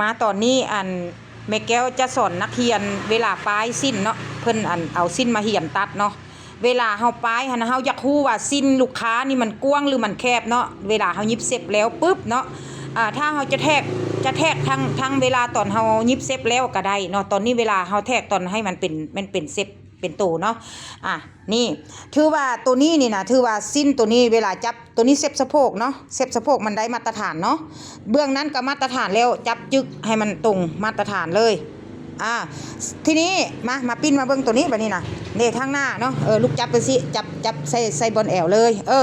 ມາຕອນນີ້ ອັນ ແມ່ແກ້ວຈະສອນນັກຮຽນເວລາປ້າຍສິ້ນເນາະ ເພິ່ນ ອັນ ເອົາສິ້ນມາຮຽນຕັດເນາະ. ເວລາເຮົາປ້າຍຫັ້ນນະ ເຮົາຢາກຮູ້ວ່າສິ້ນລູກຄ້ານີ້ມັນກວ້າງ ຫຼື ມັນແຄບເນາະ. ເວລາເຮົາຫຍິບເຊັບແລ້ວປຶບເນາະ ອາ ຖ້າເຮົາຈະແທກ ຈະແທກທັງ ທັງເວລາຕອນເຮົາຫຍິບເຊັບແລ້ວກໍໄດ້ເນາະ. ຕອນນີ້ເວລາເຮົາແທກຕອນໃຫ້ມັນເປັນ ມັນເປັນເຊັບ ເປັນໂຕເນາະ. ອາ ນີ້ ຖືວ່າໂຕນີ້ນີ້ນະ ຖືວ່າສິ້ນໂຕນີ້ເວລາຈັບ ໂຕນີ້ເຊັບສະໂພກເນາະ ເຊັບສະໂພກມັນໄດ້ມາດຕະຖານເນາະ. ເບື້ອງນັ້ນກໍມາດຕະຖານແລ້ວ ຈັບຈຶກໃຫ້ມັນຕົງມາດຕະຖານເລີຍ. ອາ ທີນີ້ມາ ມາປີ້ນມາເບິ່ງໂຕນີ້ບາດນີ້ນະ ເດ້ ທາງໜ້າເນາະ. ເອີ ລູກຈັບໄປຊິ ຈັບ ຈັບໃສ່ ໃສ່ບ່ອນແອວເລີຍ. ເອີ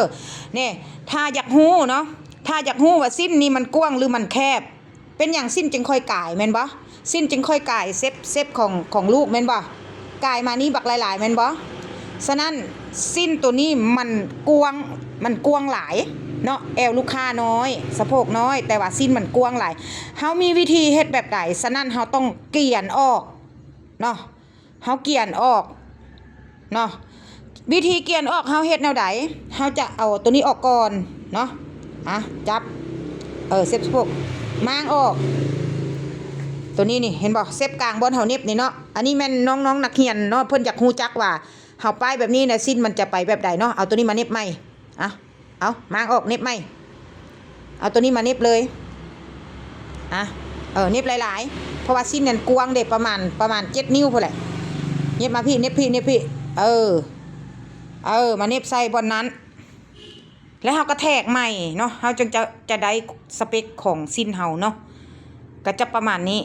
ນີ້ ຖ້າຢາກຮູ້ເນາະ ຖ້າຢາກຮູ້ວ່າສິ້ນນີ້ມັນກວ້າງ ຫຼື ມັນແຄບ ເປັນຫຍັງສິ້ນຈຶ່ງຄ່ອຍກາຍແມ່ນບໍ່? ສິ້ນຈຶ່ງຄ່ອຍກາຍ ເຊັບ ເຊັບຂອງ ຂອງລູກແມ່ນບໍ່? ກາຍມານີ້ບັກຫຼາຍໆແມ່ນບໍ່? ສະນັ້ນ ສິ້ນໂຕນີ້ມັນກວ້າງ ມັນກວ້າງຫຼາຍເນາະ ແອວລູກຄ້ານ້ອຍ ສະໂພກນ້ອຍ ແຕ່ວ່າສິ້ນມັນກວ້າງຫຼາຍ. ເຮົາມີວິທີເຮັດແບບໃດ? ສະນັ້ນເຮົາຕ້ອງກຽນອອກເນາະ ເຮົາກຽນອອກເນາະ. ວິທີກຽນອອກເຮົາເຮັດແນວໃດ? ເຮົາຈະເອົາໂຕນີ້ອອກກ່ອນເນາະ. ອະ ຈັບ ເອີ ເຊັບສະໂພກ ມ້າງອອກ. ໂຕນີ້ນີ້ ເຫັນບໍ່? ເຊັບກາງບ່ອນເຮົາເນັບນີ້ເນາະ. ອັນນີ້ແມ່ນນ້ອງໆນັກຮຽນເນາະ ເພິ່ນຢາກຮູ້ຈັກວ່າເຮົາປ້າຍແບບນີ້ນະ ສິ້ນມັນຈະໄປແບບໃດເນາະ. ເອົາໂຕນີ້ມາເນັບໃໝ່. ອະ ເອົາ ມ້າງອອກ ເນັບໃໝ່. ເອົາໂຕນີ້ມາເນັບເລີຍ. ອະ ເອີ ເນັບຫຼາຍໆ ເພາະວ່າສິ້ນນັ້ນກວ້າງເດ້ ປະມານ ປະມານເຈັດນິ້ວພຸ້ນແຫຼະ. ເນັບມາພີ້ ເນັບພີ້ ເນັບພີ້. ເອີ ເອີ ມາເນັບໃສ່ບ່ອນນັ້ນ ແລ້ວເຮົາກໍແທກໃໝ່ເນາະ. ເຮົາຈຶ່ງຈະ ຈະໄດ້ສະເປັກຂອງສິ້ນເຮົາເນາະ ກໍຈະປະມານນີ້.